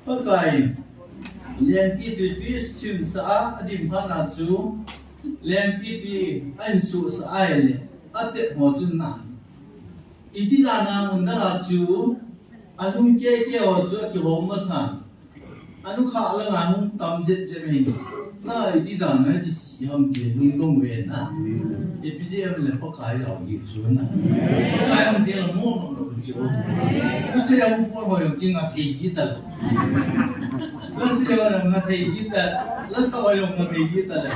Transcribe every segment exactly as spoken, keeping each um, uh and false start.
Pakai, lempi tui tui chim sa a, adim phat na chu, lempi tui a insu sa a le, atep ho chun na. Iti dan a mun dang a chu, anung kei kei ho chu akihom masa. Anu kha la nga hung tam jet jet hin. Na iti dan a chi ham ti hung dong ve na. Ipi ti em le Pakai lo hi chu na. Pakai ham ti la mo mo chu. Tu se ya hung po ho yo ki nga thei ki ta. La se ya nga thei ki ta. La sa wa yo nga thei ki ta le.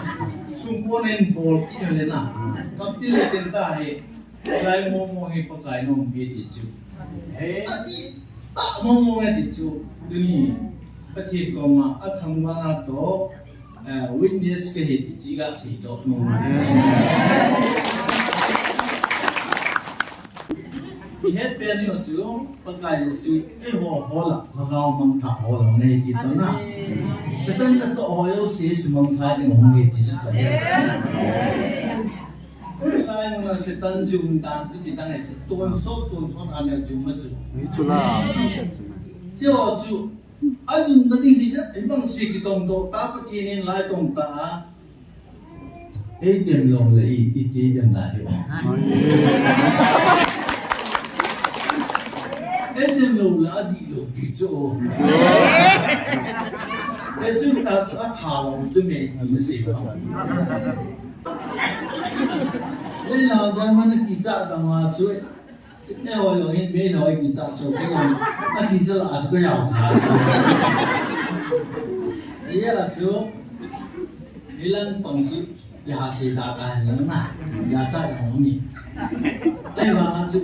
Sum po nen bol ki le na. Kam ti le ten ta he. Lai mo mo hi Pakai nom pi ti chu. Ati ta mo mo nge ti chu. Tuni Pathen koma athangvahna toh, eh, witness kahi ti chu iga thei toh nom. Ihet pen ni chu Pakai chu eiho ho la, Lhagao mangthah ho la nge ti toh na. Satan natoh ho jouse sumangthah ding ho nge ti chu kahe. Lai mun a Satan jum dan chu ti dang e chu. Tonsot, tonsot a neo jum ma chu. Ni chu la. Chu chu. A jum na ding hi ja, hi bang si kitong to, ta Pathen in lai tong ta. Ei tem lo le i, i ti dem da hi. Ei tem lo le a di lo ki chu. Ei su ta a tha lo tu me, me si ba. Lei lau dan man kicha dang a chu. Lei lau hin me lau kicha chu ke lam. A kicha la a chu ke yau tha chu. Iya chu. Ilang pang chu. Ya se da ka hin na. Ya sa ya hong ni. Lei lau chu.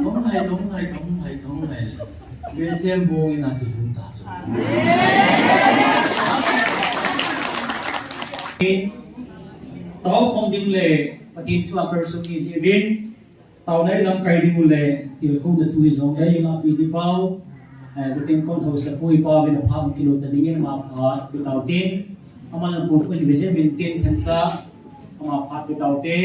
Hong hai, hong hai, hong hai, hong hai. Be tem bo ina ki hung ta chu. Tao khom ding le, Pathen thu a kar sung ni si vin. Taona i lamkai ding u le, tilkhouna thu hi jong le, i lapi di pau, eh, Pu Tengkon Haosapu i pau vin apha kilo ta dingin ama pha pi tau tin, ama lam pu pu in visit vin tin thansa, ama pha pi tau te.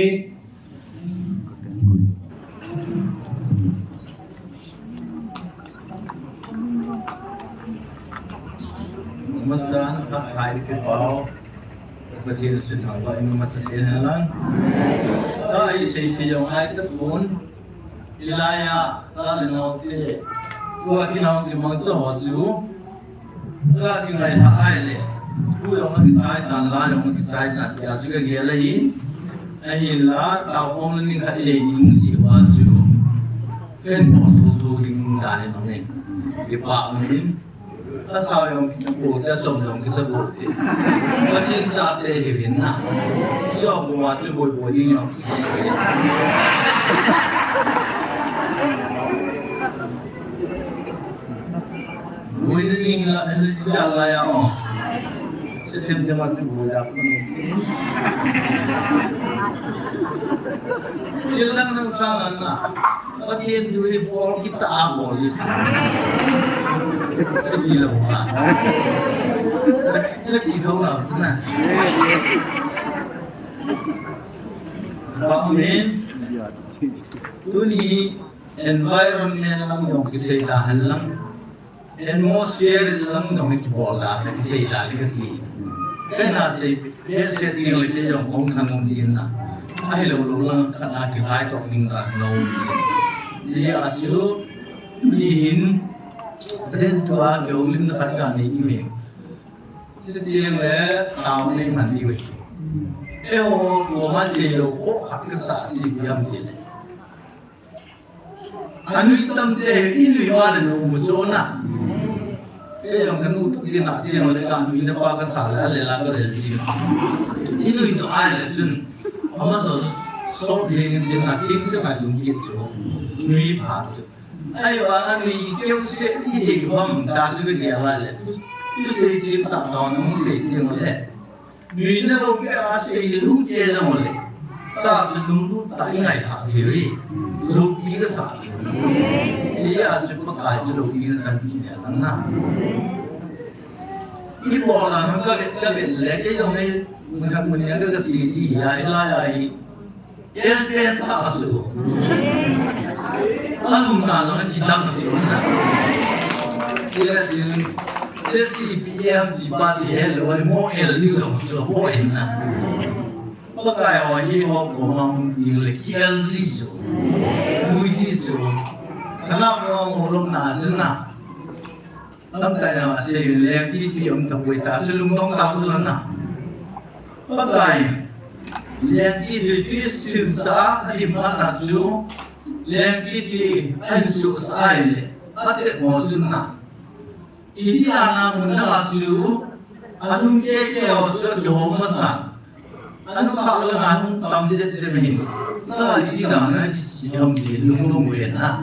Masan, kha khai pi pau. Pathen chu thangvah in masa te hen lang. Ka i sei sei jong ai ta pon. Hilai a, cha le nao te. Tua kinao kimang cha ho chu. Ka kingai ha ai le. Thu jong kisai tan, la jong kisai tan. Tia chu ka gel ahi. Ahinla, tao khom le ni khat i le ni mu ti pa chu. Ken po thu thu ding dan in mang e. Kipa um in. Ka sa jong kisa bu, ka som jong kisa bu. Ka sin sa te hi vin na. Sio bu wa te bu bu ni jong kisa bu. Bu ni ni la, ni la la ya o. Se sem te ma se bu ya. Ni la na sa na. Pathen thu hi bol kita a bol hi. Ni lo ha. Na ki thou na na. Amen. Tuni environment lam jong kisei ta hen lang. Atmosphere lam jong hi kibol da, kisei da le kati. Kana sei, best setting le kei jong hung thang um din na. Ahilou lou lang khat a kilhai toh ding da lo. Hijeh a chu, mi hin, then tua keu lim na khat ka nei ni me. Setting le, tao nei man di we. Eiho, tua ma sei lou, kho khat kasa, ni biam di le. Anui tamte hi inui vale no mu chu na. Kei jong kanu tu ti na ti jong le kanui na pa kasa le le la ka le ti. Inui to ai le chun. Ama so so ti ni ti na ti se ka dum ki chu. Nui pha chu. Ahivang anui keu se ti hi bam ta chu ke vale. Tu se ti ta ta no se ti mo le. Nui na lo ke a sei le lu ke jong le. Ta tu lunglut ta i ngai tha thei ri. Loupi kasa. Hijeh a chu Pakai chu loupi kasa ni le lang na. I bol a na ka le, ka le le ke jong le. Mun ka mun ya ka sei di ya la ya i. El te ta su. Alum ta lo ki dang su. Hijeh a chu P M ti pa ti hello mo el ni lo so ho en na. Pakai ho hi ho ko ma mun ti le ki el ji so. Mu ji so. Kana mo mo lo na na. Tam ta ya se le ki ti om ta poi ta se lung dong ta su na. Pakai. Le ki ti ti sin sa di ma na su. Le ki ti ai su ai le. Ate mo su na. Iti ana mun na chu, anung ke ke ho chu ho masa. Anu kha la anung tam de de me. Ta iti ana si ham de lung lung we na.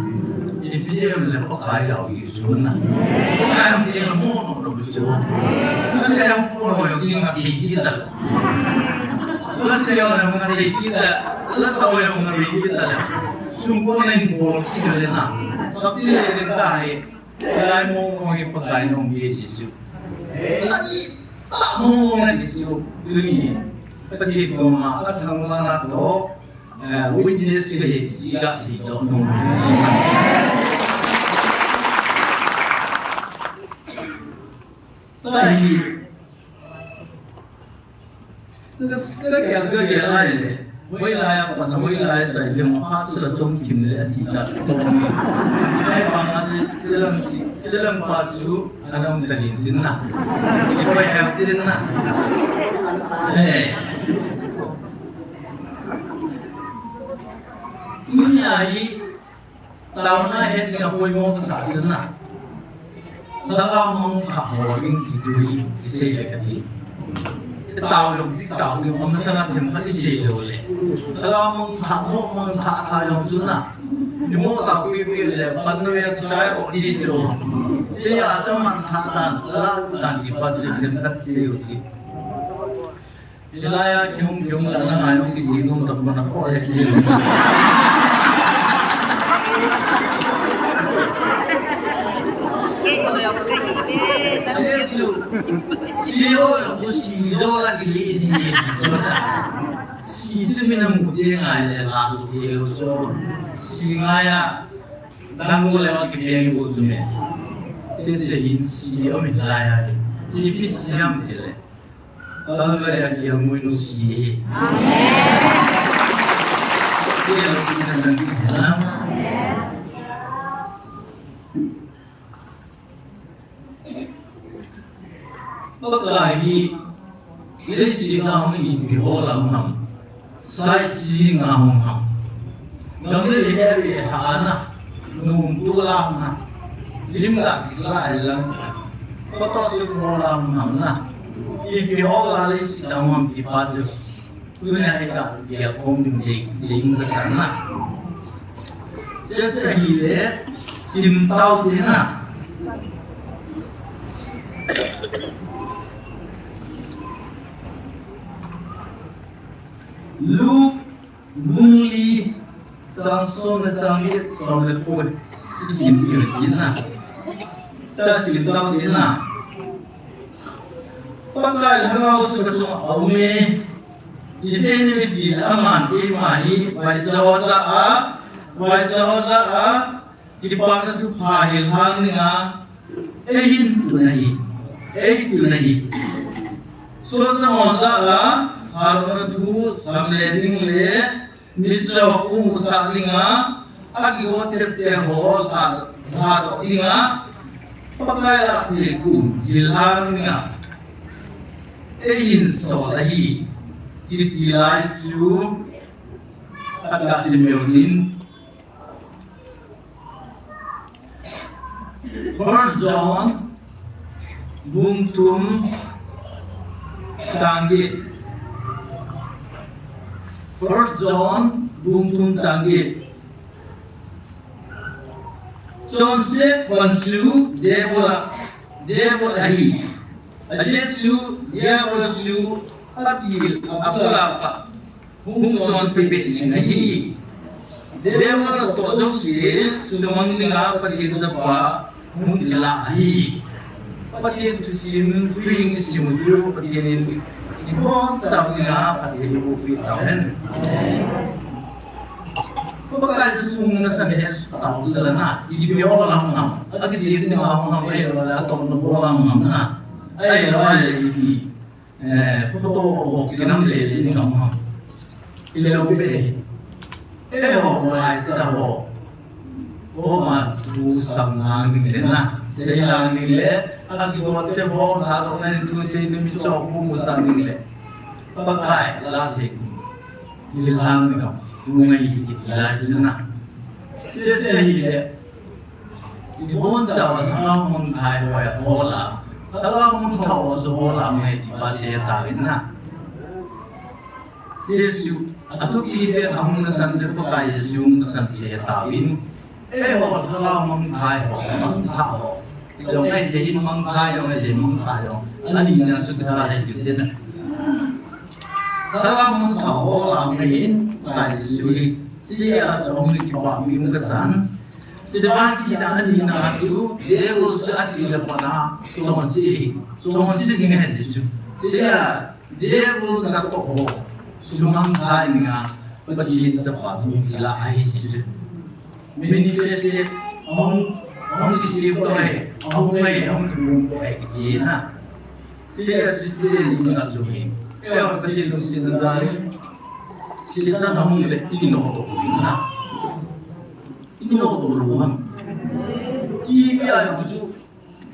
Iti em le Pakai lau i su na. Pakai am de mo no no su. Ku se am ko no yo ki na ki ki ta. Ku se yo na ma ki ki ta. La sa yo na ki ki ta. Sum ko na in ko ki le na. Ta ti le ta he. Lai mo mo hi Pakai nong hi Jesu. Mo mo hi Jesu. Tuni. Pati ko ma a thang la na to. Eh, witness ke hi ji ga hi to mo. Tai. Ka, ka gel, ka gel lai le. Hoilai a pat, hoilai a sai le, ma pa chu la chom kim le, ati ta, chom kim. Ai pa ma chu, tilang, tilang pa chu, anam ta hin tin na. Hoi ha tin na. Eh. Tunia hi, Taona het ding a poimo sa sa na. Lhagao mangthah ho ding ti tu hi sei le ka ti. Tao lo ti tao lo, masanga them khat sei lo le. Lhagao mangthah mo mangthah tha lo tu na. Ni mo ta pi pi le, pan no ya sai o ti tu. Sei a sa mangthah tan, la tan ki pa sei them khat sei o ti. Hilai a kihung kihung la na ngai nung kiti nung tak mana ko he kiti. Ke ko yo ke ni be ta ke su. Si ro la ku si ro la ki li si ni. Si tu mi na mu de ngai le la ku de lo so. Si ngai a. Dang ko le ki be ko tu me. Te se hin si o mi lai a. Ni pi si am te le. Kalvari a kiang mui nu si. Amen. Kiang mui nu si. Pakai hi, le si na hung in bi ho lam ham. Sai si nga hung ham. Gam le le he be ha na. Nung tu lam na. Lim la ki la lam. Ko to si ko lam ham na. Ki ki ho la le si da hung ham ki pa tu. Tu ne he ka ki a kom ding ding ding da sa na. Jese hi le sim tau ding na. Luke Bung li, chang som le chang get, som le ko. Isim ti na. Ta sim tau ti na. Pakai Lhagao chu ka chunga aume. Ijeh inem itile aman keima hi, vaicha ho jah a, vaicha ho jah a, Kipana thupha hil hang dinga, eihin tun ahi, ei tun ahi. Sochang ho jah a, Haruna thu samle ding le, mitcho ho hung sah dinga, akigot chepte ho lha, lhadoh dinga, Pakai lah thei kum hil hang dinga, eihin sol ahi, kiti lai chu, ata sim meu din, First John, bung thum, chang get. First John, bung thum, chang get. Chonset pan chu Devil a, Devil ahi. Ajeh chu Devil chu atil a pula pa. Hung chonse peh jing ahi. Devil natoh jouse sumang dinga Pathen chapa hung kilah ahi. Pathen thusim, thuhing isim u chu Pathen in ibonchauva dinga Pathen in eibohpeh tauhen. Pakai chu hung na khan he, Tao tu la na, ipi ho la hung ham. Akichep ni la hung ham, ahilou le atong na bol la hung ham na. Ahilou le ipi. Eh, photo ho kinam le le ni kam ham. Ilou pe. Eiho laisa ho. Koima thu sam lang ding le na. Sei lang ding le. Akidoh te ho, tha doh na thu sei ni mi cho ku mu sam ding le. Pakai la thei. Ilhang ni kam. Ngai ki la si na. Sese hi le. Ibon sa wa Lhagao Mangthah ho ya ho la. Lhagao Mangthah ho su ho la me ti pa te ta vin na. Jesu, atu ki te hung na san te Pakai Jesu hung na san te ta vin. Eiho Lhagao Mangthah ho, Mangthah ho. Jong ai te in Mangthah, jong ai te Mangthah jong. Ani na tu ta le ki te na. Lhagao Mangthah ho la me in Pakai Jesu hi. Sia jong ni ki pa mi ka san. Sibati ta ani na tu, devil sa ati la pana, chonse, chonse ding ahi ti chu. Sia, devil natoh ho, sumang thai nga, Pathen chapa thu ila ahi ti chu. Manifest ahung, ahung receive to hai, ahung mai, ahung tum to hai ti na. Sia, Pathen natoh hi. Sia, Pathen natoh hi. Satan ahung le, ino to hi na. Ino to lo ham. Ti bia jong chu.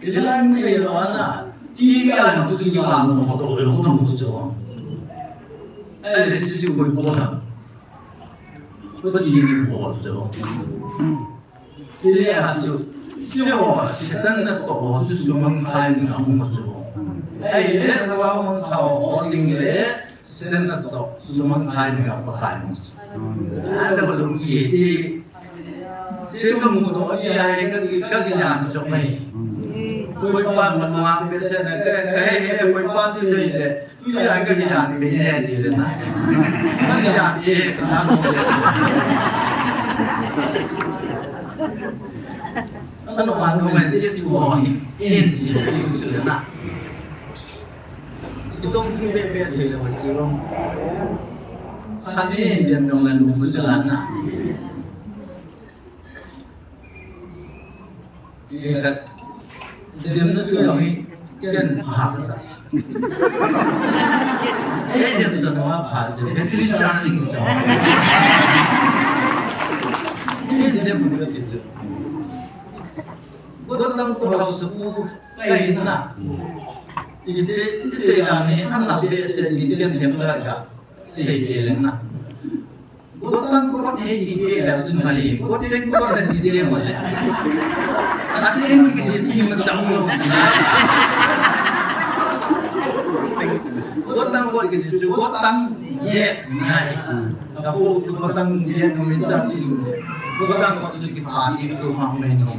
Ilan ni lo ana. Ti bia jong chu ki ba no to lo to mo chu. Ai chu chu ko ko na. Ko ti ni ko chu. Ti le a chu. Chu ho, Satan natoh ho chu sumang thai ni a mo chu. Ai le ka ba mo thao ho ding le. Satan natoh, sumang thai ni ka Pakai mo. Ana ba lu ye si. Si ka mu to ya ka ka ya so mai. Koi pa man ma pe se na ka ka he he koi pa si se le. Tu ya ka ya pe ne ni le na. Ka ya pe ka na mo. Ano ma no mai si tu ho ni. En si tu na. Itong ki be be thei le wa ki long. Khat ni den dong la nu bu la na. Ni ka dem na tu long ni ken pha sa. Eh, dem sa no pha sa. Battery charging sa. Ni dem bu ti sa. Gotang ko hau sa ku kai na. Ise, ise ya ni, an la be se ni, tian tian la ga. Se ye le na. Gotang ko he ni be ya tu ma ni. Goteng ko na ni de ma le. A tian ni ki si ma sa mo. Gotang ko ki tu, gotang ye, nai. Ka po tu gotang ye no mi sa ti lu. Gotang ko tu ki pa ni tu ma me no.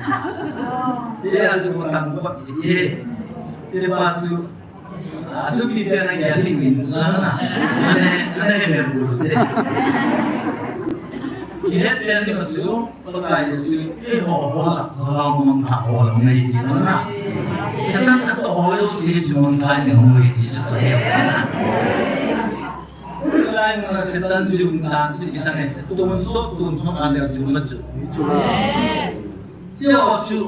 Sia tu gotang ko ye. Ti pa su. A tu pi pe na ya ni min la na. Ane, ane he me bu te. Ye pe ni ma su, Pakai Jesu, eiho ho la, Lhagao Mangthah ho la, nei ti na. Satan natoh ho yo si sumang thai ni ho nei ti su to he na. Lai ma Satan ju na ti ki ta ngai. Tun so, tun so a ne ju ma ju. Chu ho chu.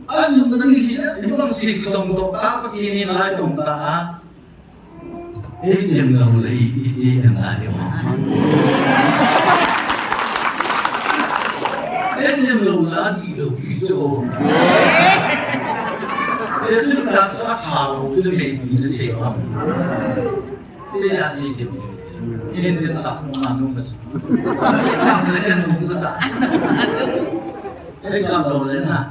An na ni hi, ni bang si ki tong to ta, Pathen ni lai tong ta. Ei, nem lo le, i, i, i, nem la de wa. Ei, nem lo la, ki lo, ki so. Ei, su ta, ta, ta, lo, ki le, ki se, wa. Se ya, se, de, ei, de, ta, ma, no, ma. Ta, le, ke, no, sa. Ei, ka, lo, le, na.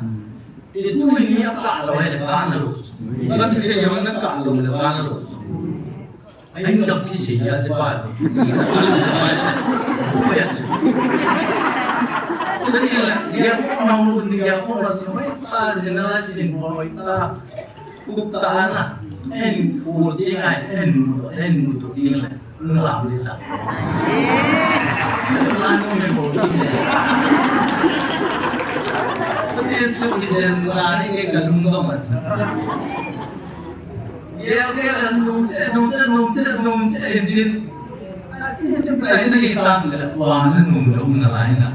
Itu ini apa lo, eh, kan lo. Kan se yang na kan lo, kan lo. Ai, tapi se ya, se pa. Oh, ya. Jadi, ya, ko na, ya, ko na, ta, generation, ko, ta. Kuk ta na, en ku ti ngai, en mu, en mu tu ti ngai, lam li ta. Lam nu me ko ti ngai. Ti tu ki den la ni ke ka lung ko mas. Ye ke la nung se, nung se, nung se, nung se, en ti. Sai ni ta le, wa na nung lo na lai na.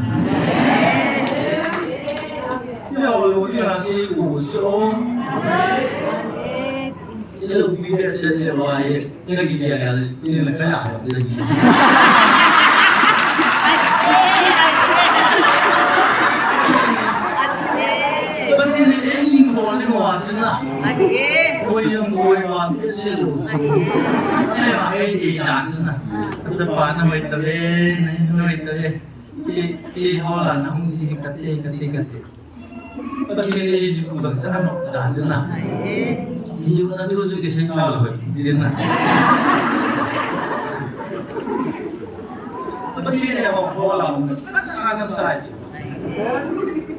Hello, B B S channel, why? Tagi kya yaar, tine na kaya, tagi. But in any morning, what na? Koi na koi baat hai, chalo. Chalo, hai, ye baat na. Tab baat na hoi tabe, nahi hoi tabe. Ye, ye hola na, hum si kate, kate, kate. Pathen in eiju kuba sa no ta na. Eiju na tu tu ke sa lo na. Pathen in ho ho la na sa.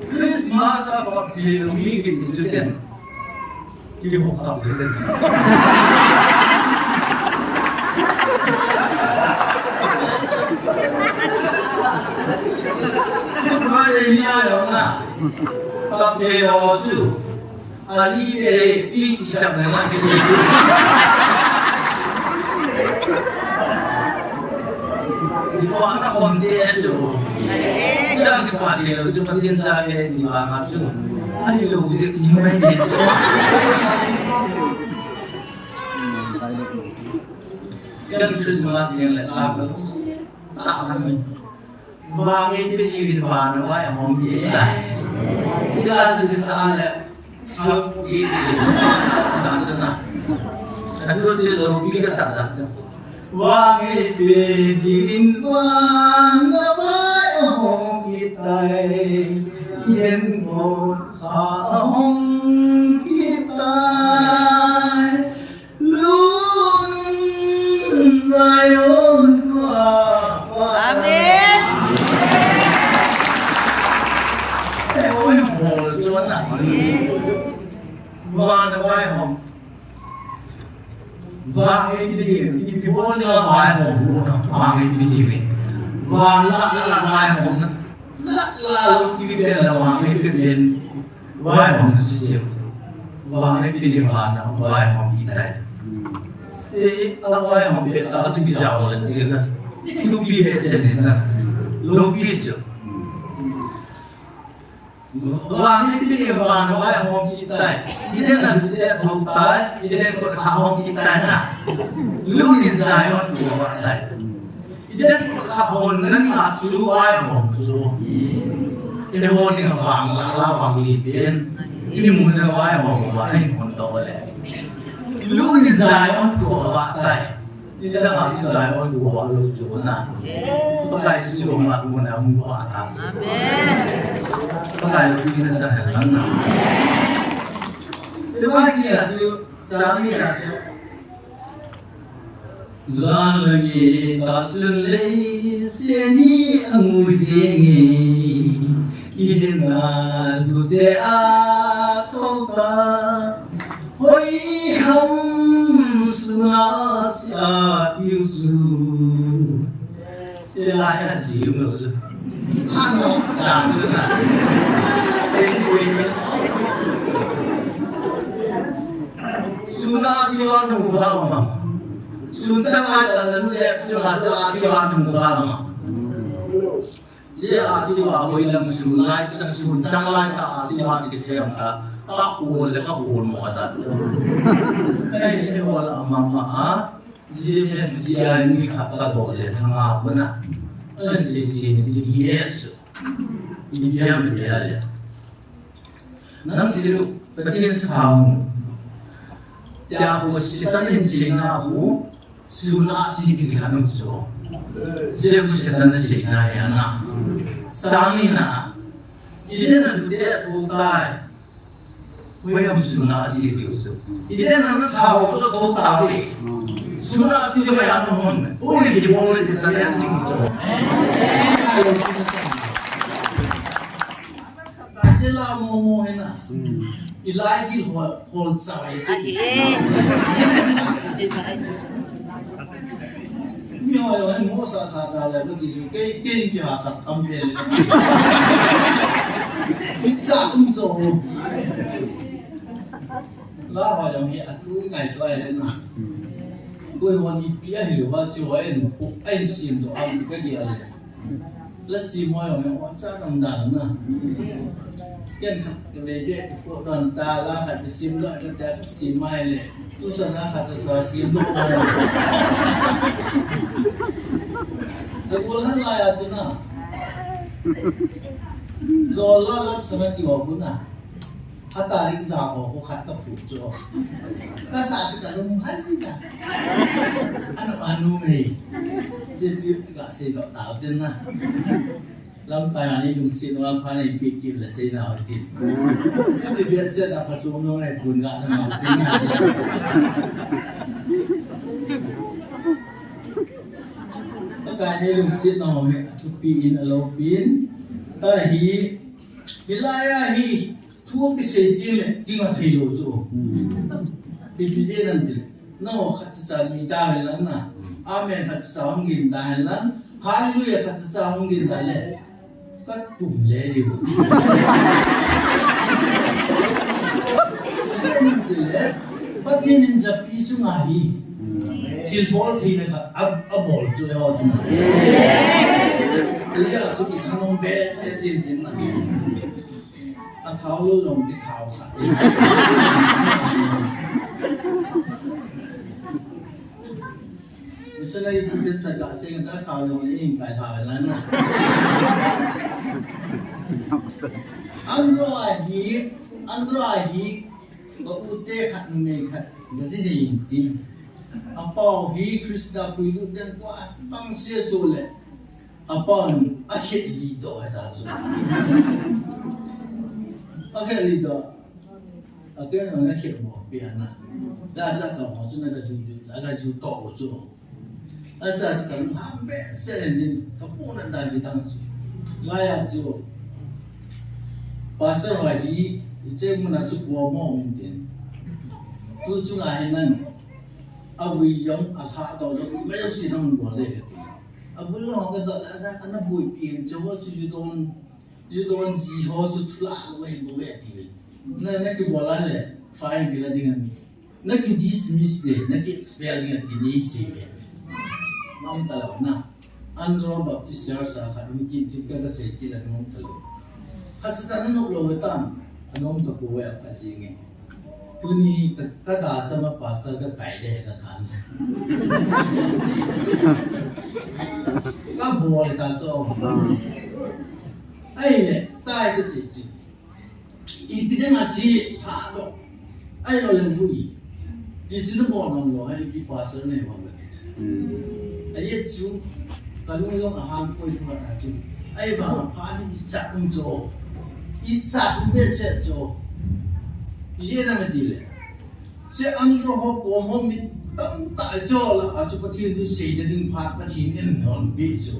Christmas a pa phi mi ki tu den. Ki ho ka tu den. Christmas a ya na. Pathen ho chu. Ali pe pi ki chak na ma ki. Ni ko ana kon de chu. Chak ki pa de chu Pathen sa ke ni ba ma chu. Ai lo ji ki mai de chu. Kan Christmas ni le la ko. Ta na mi. Vang ipi ti vin vang vai hom ki tai. Sila sisa le. Hal ki ti. Dan dan na. Atu si lo pi ka sa dan. Vang ipi ti vin vang vai hom ki tai. Yen mo kha hom ki tai. Lun Zion khua. Amen. Oi, hol chuan a. Van a vaihawm. Van ei ti ding, i, i bol ding a vaihawm, van ei ti ding. Van la, la vaihawm na. La, la lo ki pen la van ei ti ding. Vaihawm chu siam. Vang ei ti vang na vaihawm ki tai. Se a vaihawm pe ta chu ki jaw le ti na. Ki pi he se ne na. Lo pi chu. Vang ei ti vang na vaihawm ki tai. Iden na iden hawm tai. Iden ko sa hawm ki tai na. Lu in Zion ko tai. Iden kha hon nan kha chu vaihawm chu. I hon ni vang la la vang ni pen. I mun na vaihawm va in hon to le. Lu ni Zion ko va tai. Iden kha chu Zion ko va lu chu na. Pakai chu ma ko na mu va ta. Amen. Pakai lu ni sa na na. Se va ki a chu, sa ni a chu. Zan le nge ta chun leiset hi a mu jenge, i dinga lute a kou ta. Hoi ham suna sia tiu chu. Sila ya si lo chu. Ha no, ta chu na. Suna si wa nu ba ma. Sun chang lai ta nu le, chu ha ta si wa nu ba ma. Je a si wa hoi lam sun lai, ta sun chang lai ta a si wa ki them ta. Ka hol le ka hol mo ta. Ei, ei, hol a ma ma a. Je me di a mi kha ta do le thang a ko na. Ei, si si ni di yes. Ni ya me ya le. Nang si lu, Pathen si pha mu. Tia hu Satan in si na hu, si lu na si ki ha nu so. Si hu Satan si na ya na. Sa mi na. I de na lu de hu tai. Hu ya mu si lu na si ki so. I de na na tha hu so tho ta ve. Si lu na si ve ya nu hon. Hu ni ki bo le sa ya si so. Sila mo mo he na. Hmm. I lai ki hol, hol chai. Ahi. Mi hoi hoi mo sa sa ta le, mo ki su, kei, kei ki ha sa kam pe le. I cha um cho. La hoi hoi mi a tu ngai to ai le na. Koi hoi ni pi a hi wa chu hoi en, ko en sim to am ka ki a le. La si mo yo me o cha dang dang na. Ken khat ka vei beh ka phoh don ta la khat ka sim don ka ta ka sim mai le. Tu sa na khat ka sim don. Ka bol han la ya tu na. Zo la la sa na ti wa ku na. A ta ring za ko ko khat ka phu chu. Ka sa chu ka lung han ta. Anu anu mei. Si si ka si lo ta den na. Lamkai a ni lungset nau a pha nei pi kit le sei nau tin. Ka ti bia sia da pha chung nau ngai pun ga na nau tin na. Lamkai ni lungset nau hi a thupi in a lopi in. Ta hi, hilai a hi, Thu kisei teng le, kinga thei lou chu. Hmm. Ipi jeh ham ti le. Nao khat cha cha ni ta hen lang na. Amen khat cha cha hung gin ta hen lang. Hallelujah khat cha cha hung gin ta le. Ka tum le diu. Ipi jeh ham ti le. Pathen in japi chunga hi. Thil bol theina khat a, a bol chu eiho chunga. Elijah chu kithanom behseh tin tin na. A thao lou jong kithao kha. Missionary thu te that la seng ta sao jong le in kai tha la na. Andro a hi, Andro a hi, ka u te khat numei khat, ka ji dei in ti. A pau hi Krista pui lut den ko a tang sia so le. A pau a khet li do hai ta chu. A khet li do. A khet na khet mo pi ana. Da ja ka mo chu na ka ju ju, da ka ju to chu. A cha cha ka ham behseh nin, ka pu na da ki tang chu. Lai a chu. Pastor wa hi, i che mun a chu ko mo min tin. Tu chu ngai nan. A vui jong a lha to jong, me si nang bo le. A bul ho ka dot la da, ana buipi in, chu ho chu you don't, you don't ji ho chu thula lo he bo he ti ve. Na, na kibol a le, fine kila ding a mi. Na ki dismiss le, na ki expel ding a ti ni si ve. Ngam ta lo na. Andro Baptist Church a khat mi ki ti ka ka sei kila ngam ta lo. Khat sa ta na nok lo ve tan. Anom ta ko ve a ka ji nge. Tuni ka, ka da chama pastor ka kai de ka kan. Ka bol ta cho. Ai le, tai ka si chi. Ipi ding a chi, ha do. Ai lo le vui. Ichi na bol ngam lo, ai ipi pastor nei bol le. Ahi chu, ka lung jong a hang koi thu na chu. Ahivang a pha ni i chat um cho. I chat um behseh cho. I ye na ma ti le. Che Andro ho kom ho mi tamtah cho la, a chu Pathen thu seina ding phat Pathen in hon pe cho.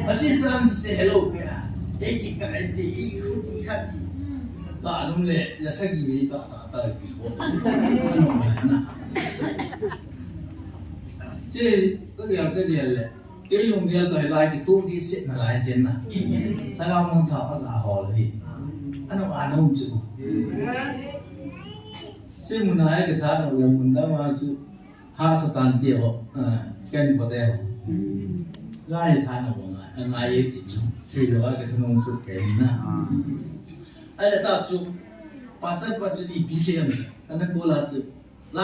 A chi san se hello pe a. Ei ki ka ei te i khu i kha ti. Ka lung le, la sa ki ve ka ta ta pi ho. Ano ma na. Che, ka ya ka ya le. Kei lunggel toh hilai kituh ding seh nalai tin na. Lhagao mangthah a ka hol hi. Ano anom chu. Sei mun a hi kithat nom le mun dang a chu. Ha Satan ti ho, ah, ken ko te ho. Lai tha nom ngai, ngai ye ti chu. Sei lo a kithat nom chu ken na. Ai la ta chu. Pastor pa chu ipi sei am. Kana ko la chu. La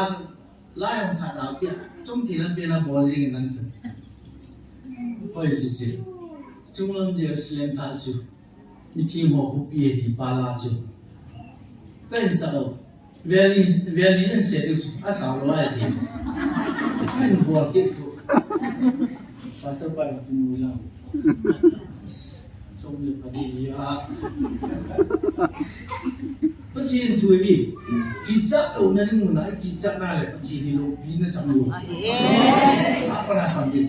Lai hong sa dau tia, chom ti lam pia na bol jing nang chu. Hoi si si. Chunglam Jerusalem tha chu. Mi thi mo khu pi ti pa la chu. Ka in sa lo. Veli, veli in se chu. A sa lo ai ti. Ka in bol ki khu. Pastor pa ti mu la. Chom le pa di ya. Pathen thu hi, kichat louna ding mun a, kichat na le Pathen hi loupina chang lou. Ahi. Apa na pang di.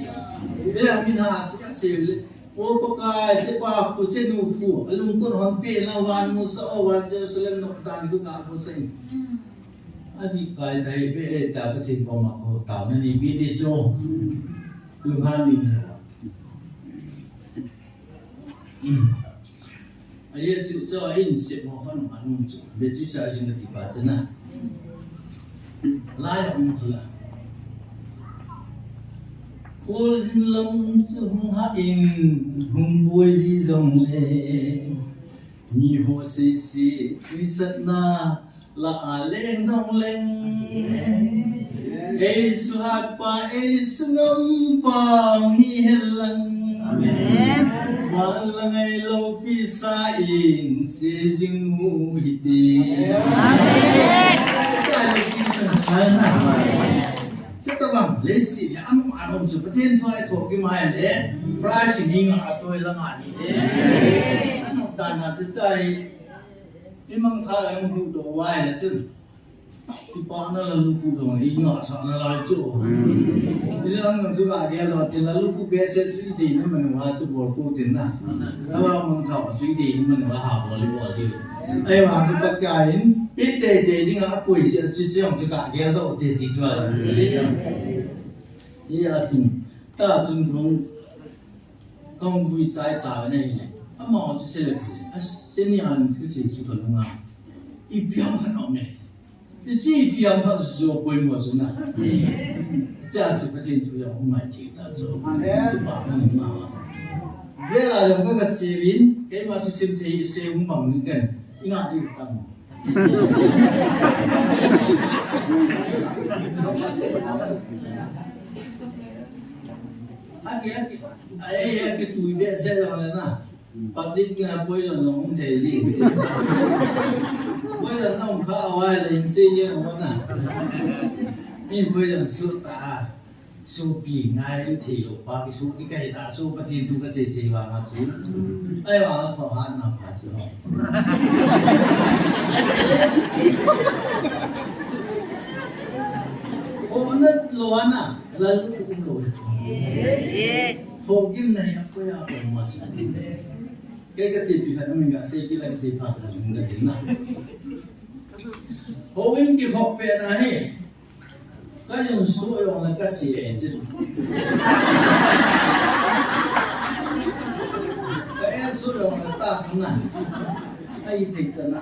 Be a min ha se ka se le. O Pakai, che pa khu, che nu khu, a lungkot hon pe la van mu sa o van Jerusalem no tan ku ka khu se. A di kai dai be e ta Pathen pa ma khu ta na ni bi di cho. Lu ha ni ni. Aye chu chu a in sep ho khan ma nung chu. Be chu sa jing ka ti pa chu na. Lai a um khala. Khol jin lam chu hung ha in hung boi ji jong le. Mi ho sisi, mi satna, la a leng dong leng. Ei suhat pa, ei sungam pa, hi helang. Amen. Wala ngai lo pi sa in, si jing mu hi ti. Amen. Amen. Chutabang, leiset hi anom anom chu Pathen thu a ithokim le, prize hi mi nga a toi la nga ni. Anom dan a ti tai, i mangthah a hung huhdoh uva ahile chun, kipana la lukhuh doh i ngahsah nalai chu. I le ang chu kagel doh, ti la lukhuh behseh chu i dei ni man uva tu bol ko tin na. Ala mangthah chu i dei ni man uva ha bol i bol ti. Ahivang chu Pakai in, pi teitei dinga akoi ti chu, chu jong chu kagel doh te ti chu a. Ti a chun, ta chun kong, kong vui chai ta na hi le. Amaho chu sei le pi. A sei ni an chu sei chu ka lunga. Ipi ham khat aume. Hiche ipi ham khat chu poimo chu na. Hiche a chu Pathen thu jong hung ngai thei ta chu. Amen. Pa hung na. Vela jong ka ka che vin, keima thusim thei sei hung bang ni kan. I nga di ka mo. Aki, aki, ai, aki tui behseh jong le na. Public a poison jong hung thei di. Poison na hung kha a vai le in sei jeng hung na. Min poison sut ta a. Sopi ngai thei lou pa kisu di kahi ta chu Pathen thu kasei sei vang a chu. Ahivang a tho hat na pa chu. Hou na lou a na, la lu kum lou. Thogim na hi a koi a koi ma chu. Kei kachepi khat amin kasei kit la kasei phat la min katin na. Houin kikhop pet na hi. Ka jun suh jong le ka che e chu. Ka e suh jong le ta khang na. Ai thei chan na.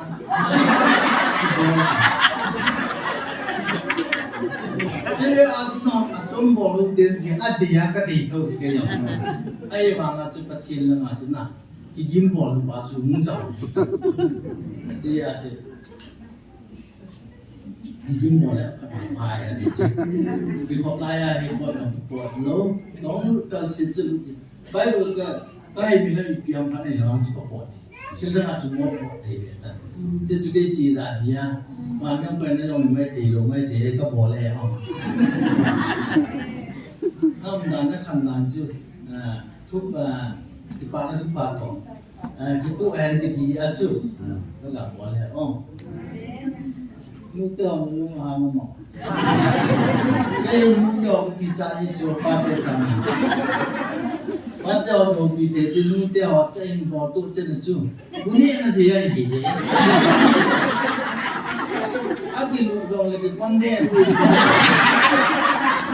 Chule a chu nong a chom bol u den hi a dei a ka dei tho chu kei jong. Ahivang a chu Pathen langa chu na. Kigim bol u pa chu hung chang. Ti a chu. Hung bol le, pai a ti chu. Bible lai a hi bol le, bol lou, nong tal sin chu. Bible ka, ka hi mi la mi piang pa nei la chu ka bol. Chu da chu mo bol thei ve ta. Chu chu kei chi da ni a. Wan nang pa na jong mai thei lou, mai thei ka bol e a. Nam dan na khan dan chu. Na, thup, a, kipa na thup pa to. A, kitu a hen kiti a chu. Ka ga bol le, o. Nu te o nu ha mo mo. Ei, nu te o kicha i chu pa te sa mo. Pa te o no pi te, te nu te o, te in bo tu che na chu. Kuni na thei a hi. Aki lu dong le ki pande.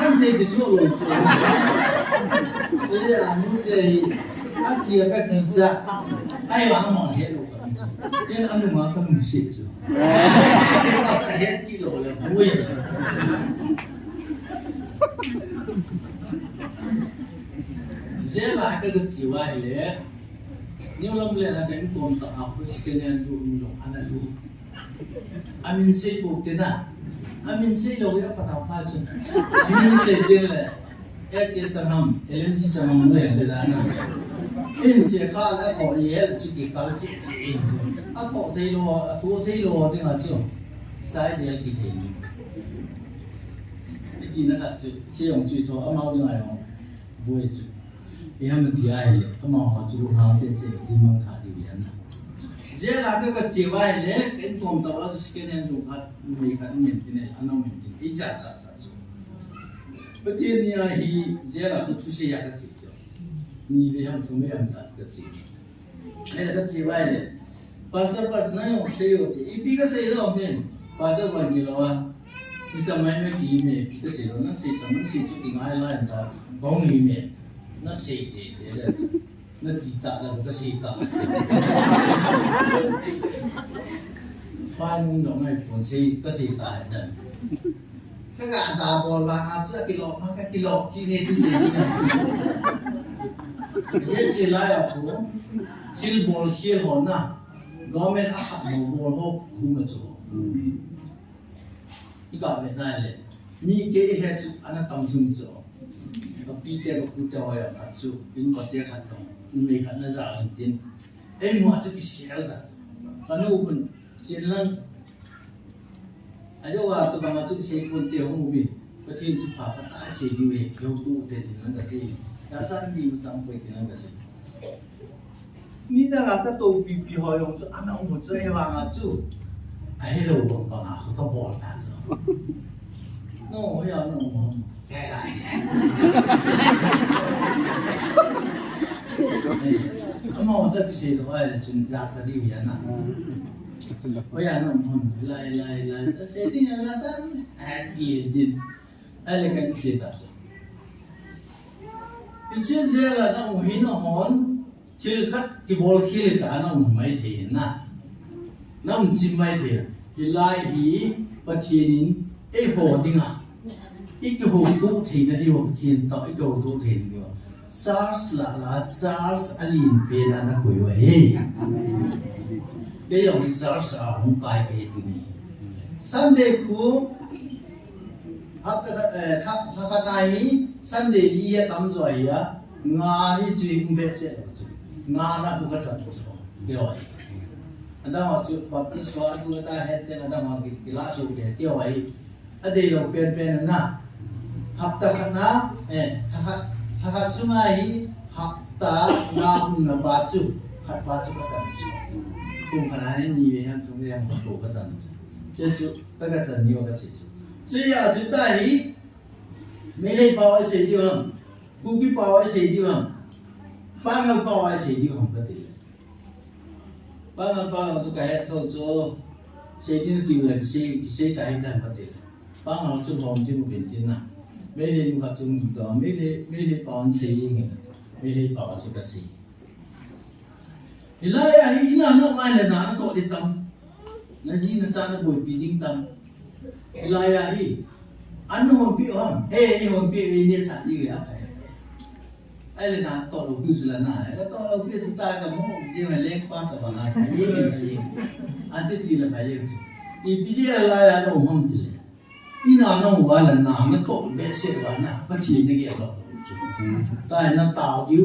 An thei ki so lo. Te a nu te hi. Aki a ka ki cha. Ai wa mo he lo. Yen anu ma ka mu si chu. Wa sa he ki lo le. Mu ye. Jela ka ka chi wa le. New Lambulane a ka in kom ta a ko si ke ne an du um lo ana lu. Amin sei bou te na. Amin sei lou ya pa ta pa chu. Amin sei te le. Ek ke chang ham, L N G chang ham le le da na. Amin sei kha le ko ye le chu ki kal che che. A ko thei lou, a tu thei lou te na chu. Sai de ki thei ni. Ki na ka chu, che yong chu tho a mau de ngai yong. Boi chu. Ipi ham ti ahile, amaho chu hao te te, ti mang kha ti lian na. Jela ka ka che uva ahile, ka in kom ta uva chu second hand room khat, mi khat min ti ne, ano min ti, i cha cha ta chu. Pathen ni a hi, jela ka thusei a ka che chu. Ni ve ham thum ve ham ta ka che. Ahile ka che uva ahile, Pastor, pastor, na jong sei o te. Ipi ka sei lou te. Pastor, van ni lou a. Mi sa mai mai ki me, ipi ka sei lou, na sei ta, na sei chu ki ngai lai ta. Bong ni me. Na sei te te le. Na ti ta la ka sei ta. Fa nung dong ai pon sei, ka sei ta dan. Ka ga da bol vang a chu a kilom, ka kilom kit e ti sei ni. Ye che lai a ko. Thil bol khel hon na. Government a khat mo bol ho khu ma chu. I ka ve na le. Mi kei he chu ana tam thum chu. Ka pi te ka pu te ho ya khat chu. In ko te khat tong. In me khat na za an tin. Ei mo chu ki sel za. Ka nu kun. Chin lang. Ajo wa tu banga chu sei pon te hung ubi. Pathen thupha ka ta sei diu ve, keu tu te tin lang ka sei. Ka san ni mu chang poi tin lang ka sei. Ni da la ka to pi pi ho jong chu ana um chu he vanga chu. A he lo bang banga ho ka bol ta chu. No, ya no mo. Ke la. Ama ho ta ki sei to ai chun ya ta diu ya na. Oya no hon, lai, lai, lai. Seti na la san. Ati din. Ai le kan seta. Inchen je la na um hin hon. Thil khat kibol khel ta na um mai thei na. Na um chim mai thei. Hilai hi Pathen in eiho dinga. I kiho tu thei na diu Pathen to i kiho tu thei na diu. Charles la la Charles a lim pen a na koi u ahi. Kei jong Charles a hung kai kei tuni. Sunday khu hapta khat, eh, kha, kha, khat a hi Sunday li a tam jo ahi a. Nga hi chu hung be se lo chu. Nga na khu ka chan chu. Kei jong. Adang a chu Baptist ho a tu ta het te adang a ki, ki la chu ke kei jong ahi. A dei lo pen pen na. Hapta khat na, eh, tha khat, tha khat sunga hi, hapta nga hum na pa chu, khat pa chu ka chan chu. Kum khat na ni ve han thum ve han ko ka chan chu. Che chu, ka ka chan ni wa ka si chu. Chu ya chu ta hi, Meitei pau a sei diu ham, Kuki pau a sei diu ham, Pangal pau a sei diu ham ka ti le. Pangal, Pangal chu ka het tho chu, sei ding ti le, sei, sei ta hi dan pa te. Pangal chu hom ti mu bin tin na. Meitei mu khat chu mu to, Meitei, Meitei pau sei nge. Meitei pau chu ka sei. Hilai a hi ina no mai le na, na to di tam. Na ji na cha na boipi ding tam. Hilai a hi, an hon pi om, he, he hon pi, he ne sa di ve a. Ai le na to lo pi su la na, ai le to lo pi su ta ka mo, ye me le pa ta ba na, ye me ye. Ante ti la ka ye. I pi je la ya no hom ti le. Ina no wa la na, na to be se wa na, pa ti ne ge lo. Ta na ta diu.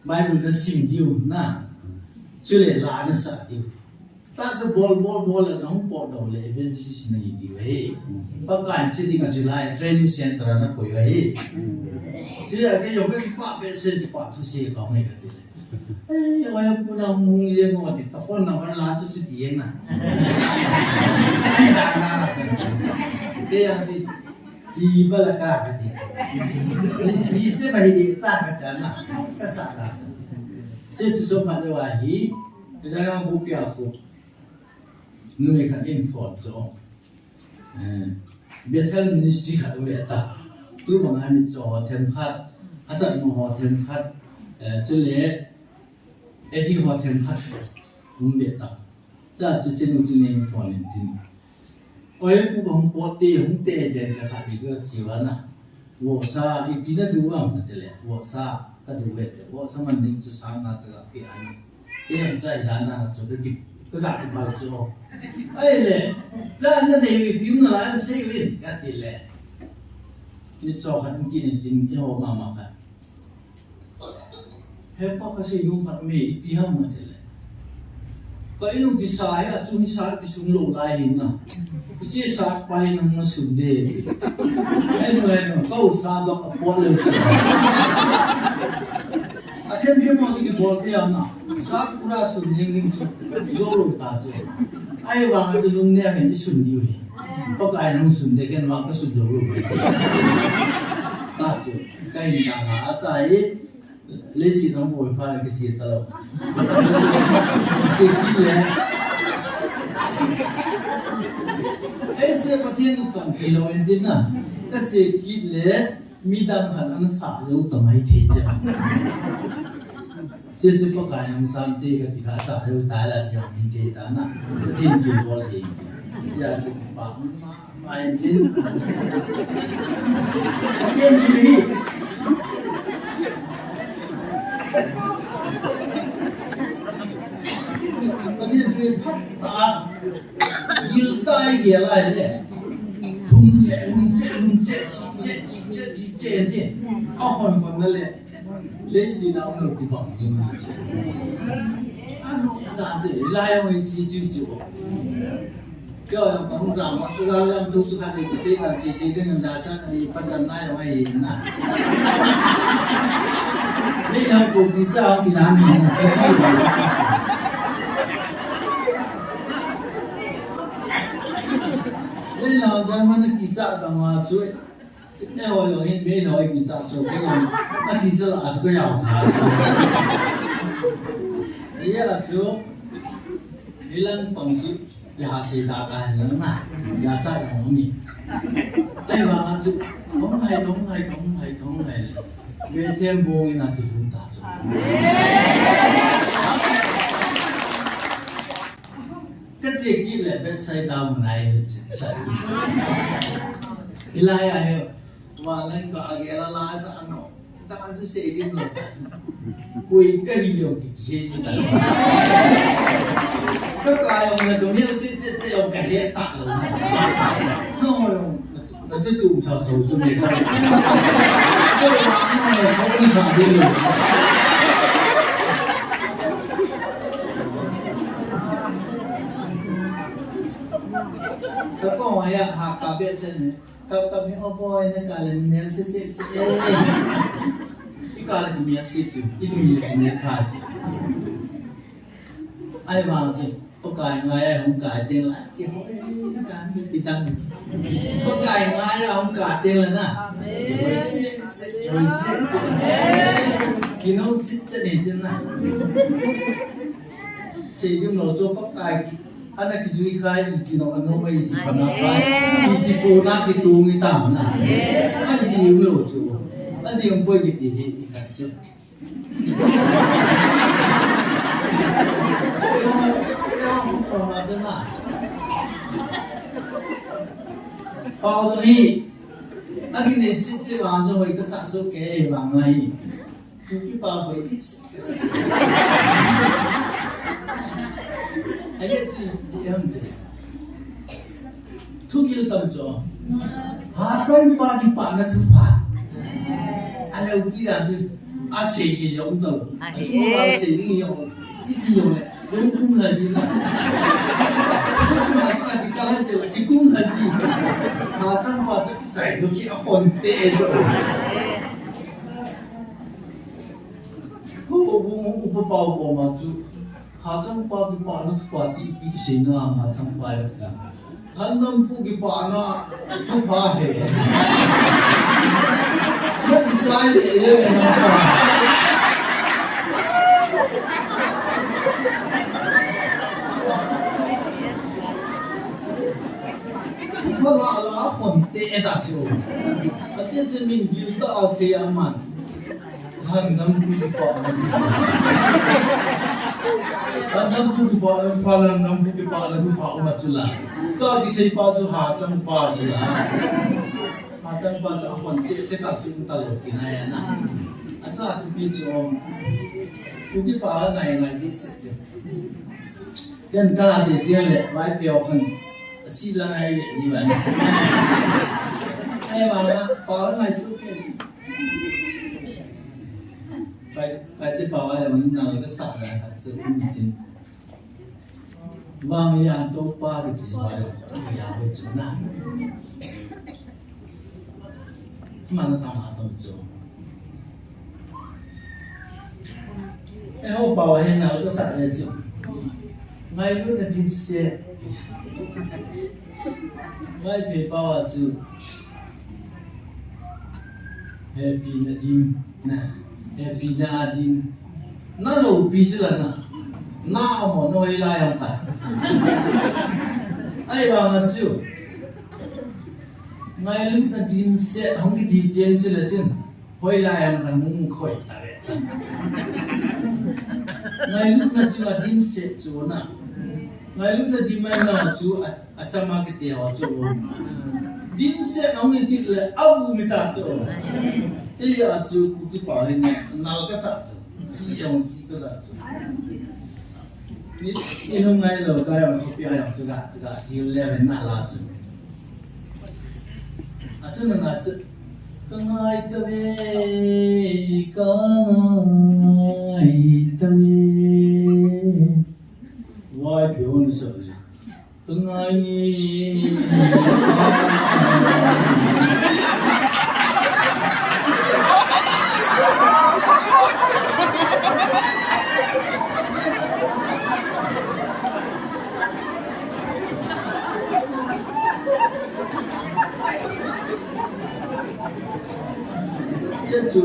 Bible na sim diu na. Chule la na sa diu. Ta ka bol, bol, bol le na hung pot doh le evangelist na hi diu ahi. Pakai chi ding a chu lai training center na koi ahi. Chi a ke jong ka kipa pe se kipa thu se ka hung e ka ti le. Eh, wa ya pu na hung hung ye ngo ti ta phone number la chu chi ti ye na. Ai da na. Ke ya si. Hi ba la ka ka ti. Hi, hi se ba hi di ta ka ta na. Ka sa na. Che chu so pha le wa hi. Ke da na bu pia ko. Nui khat in phone chu. Eh, Bethel Ministry khat u ve ta. Tu bang a mi cho ho them khat, a sat mo ho them khat, eh, chule Eddie ho them khat um ve ta. Cha chu chenu chu nei phone in tin. Oi pu bang po te hung te den ka khat ni ka chi wa na. Vohsa, ipi na du am na te le. Vohsa, ka du ve te. Vohsa man ning chu sang na ka pi an. Te an chai dan na chu ka ki, ka ga ki bal chu. Ai le, plan na dei ipi na la an sei vin, ka ti le. Ni cho khat kin in tin ni ho ma ma khat. He pa ka sei nung khat me, ipi ham na te le. Ka inu kisa hi, a chung hi sa kisung lou lai hin na. Kiche sa pa hi nang na sun de. Ai nu, ai nu, ka u sa dok a pot lou chu. A them them mo ki bol ke ya na. Sa pura sun ning ning chu. Jou lou ta chu. Ai wa chu lung ne hin sun diu hi. Pakai nang sun de ken wa ka sun jou lou. Ta chu. Ka hin ta ha ta hi. Leiset a boi pha le kiche ta lou. Kiche kit le. Ei se Pathen tong kei lou in tin na. Ka che kit le midang khat ana sa jou ta mai thei che. Se che Pakai nang san te ka ti ka sa jou ta la ti ti te ta na. Pathen kin bol te. Ya che pa. Mai din. Pathen chu hi. Pathen thu phat tah a, gil tah a igel a ahile, hum che, hum che, hum che, che, che, che, che, che, che, a hon hon na le, leiset a um lou kibang ding. A no da te, lai ong i chi chu chu. Kei jong kahung jam a, tu la jam tu chu khat ni kisei dan chi chi ding in la sa ni pa chan nai jong ahi na. Mei lang ko kisa hung kidan ni. Mei lang jam man kisa dang a chu. Kei ho jong hin mei loi kicha chu, kei jong akicha la chu kei jong tha chu. Hia chu, hilang pang chu, kei ha sei ta ka hin na, ya cha jong ni. Ahivang a chu, kong hai, kong hai, kong hai, kong hai. Bethlehem bung in a kihung ta chu. Ka che kit le Bethsaida mun a hi che sa. Hilai a hi, wa lan ka agel a la sa no. Da an se se din no. Koi ka hi jong ki che ji ta. Ka ka jong na do ni se se se jong ka he ta lo. No jong. Ati tu sa sa tu ni ka. Ko la na ko ni sa de lo. Ka ko ya ha ka be chen ni. Ka ka mi o boy na ka le mi se se se. I ka le mi se se. I mi le mi ka se. Ahivang chu, Pakai ngai a hung kai teng le, kihoi kan ti tang. Pakai ngai a hung kai teng le na. Kihoi se se, kihoi se se. Kino se se ni tin na. Seidim lou chu Pakai ki, ana kijui khai, i kino ano mai, i pana khai, i kitu na, kitu ngi tam na. Ajing lou chu. Ajing poi kiti hi, i khat chu. Pau to hi. Aki nei chi chi vang jo hoi ka sa so ke vang ngai. Kuki pa hoi ti. Aye chi di ham de. Thugil tam chu. Hachangpa kipana thupha. Alou pi da chu. Asei ki jong tao. Achu asei ni jong. Iti jong le. Jong kum la di na. Jong kum la di ka la je la. Ki kum la di. Hachangpa chu kisai do ki a hon te do. Ko bu bu pa ko ma chu. Hachangpa kipana thupha ti, ti kisei na hachangpa ya. Lhangdampu kipana thupha he. Na kisai le ye na pa. Ko la la hon te ta chu. Ache che min gil ta a se ya man. Lhangdampu kipana. Lhangdampu kipana, pa lhangdampu kipana thupha um a chu la. Ka kisei pa chu hachangpa chu la. Hachangpa chu a hon che che ka chu ta lo ki na ya na. A chu a chu pi chu. Kuki pa ngai ngai di se chu. Ken ka se ti le, vai peo khan. Si la ngai le ni ba. Ai ba na, pa ngai su ke. Pai, pai te pa wa le man na le ka sa la ka se kun tin. Vang ya to pa ke ti wa le ya ko chu na. Mana ta ma to chu. Eh, ho pa wa he na le ka sa le chu. Ngai lu na dim se. Ngai pe pa wa chu. Happy na dim, na. Happy na dim. Na lo pi chu la na. Na a mo no i la yang ta. Ai ba ma chu. Ngai lu na dim se hong ki di tien chu la chin. Hoi la yang kan mung khoi ta le. Ngai lu na chu a dim se chu na. Ngai lu na dim mai na chu a Achama kiti ho chu. Dim se nong in ti le a u mi ta chu. Che ya chu Kuki pa hin nal ka sa chu. Si yong si ka sa chu. I, i lungngai lou tai, ang kopi ai ang chu ga, ga, thil le ven na la chu. A chu na na chu. Ka ngai ta ve, ka ngai ta ve. Vai pi hon sa ve. Ka ngai nge. Hiche chu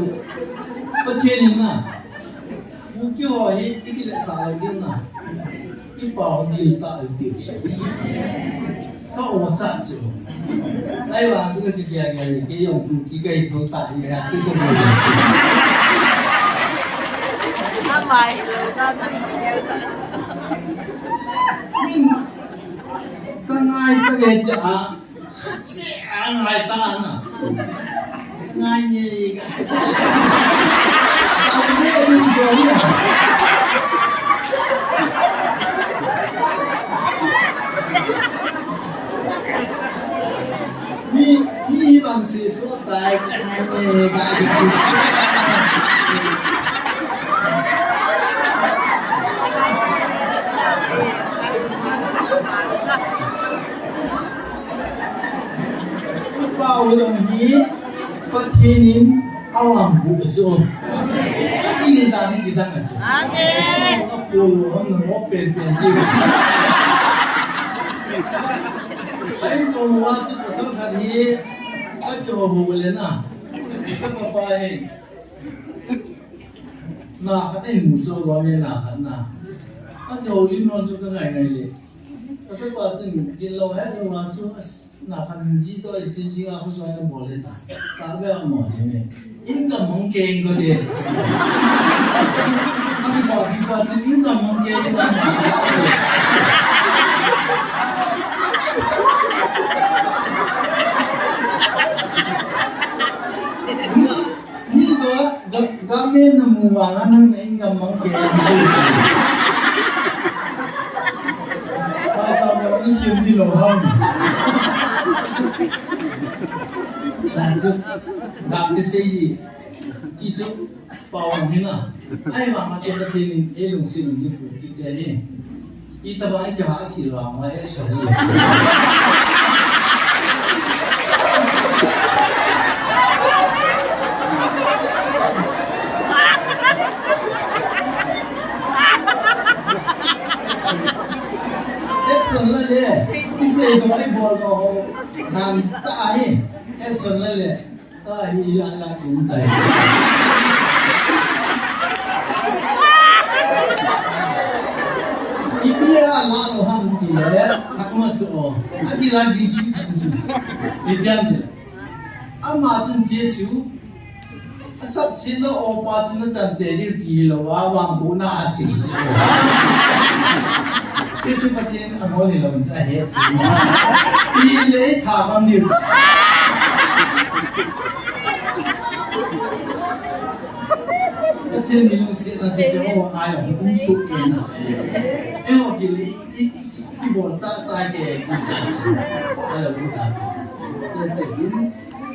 Pathen in na. Kuki ho hi, i kiletsah lou ding na. I pao gil ta i pi u sa. Ka o cha chu. Lai wa chu ka kikia kia le, kei jong Kuki kahi thou ta hi ha chu ka mo. Amai lo ka na. Min, ka ngai ta ve ta a. Khat seh a ngai ta na. Ngai nge ka. Ngai nge ni jo na. Mi, mi bang si so tai ngai nge ka. Pao dong hi Pathen in awangbu chu. Amen. Amen. Amen. Ai ko wa chu pasal khat hi. Ai ko ho le na. Ka pa pa hi. Na khat in mu chu wa me na khat na. Ai ko lim non chu ka ngai ngai le. Ka pa pa chu gin lou he lou wa chu. Na khan ji to i tin ji nga khu choi na bol le ta. Ta be a mo ji me. In ka mong ke in ko de. Ani pa ki pa tin in ka mong ke in ka. Ni ko ga, ga me na mu wa na nang na in ka mong ke. Pa sa mo ni sim ni lo ham. Zan chu, zan te sei di. Ti chu, pao hina. Ai ma ma chu ka thei ni, e lung si ni pu ti te ni. Ita ba ai ka ha si la ma e sa ni. Action la le, isei bol, ibol bol ho, nam ta hi, action la le, ta hi la la kum tai. Ipi a la lo ham ti le, khat ma chu o, a di la di ti khat chu. Ipi am le. Ama chun che chu, asat sin lo o pa chun na chan te ding ti lo a, vang bu na a si chu. Che chu Pathen a ngol ni lo ta he chu. I le tha kam ni. Pathen ni lung si na chu chu o ai ong kum su ke na. E o ki le. I, i, i, i bol cha cha ke. Hello, good afternoon. Te che din.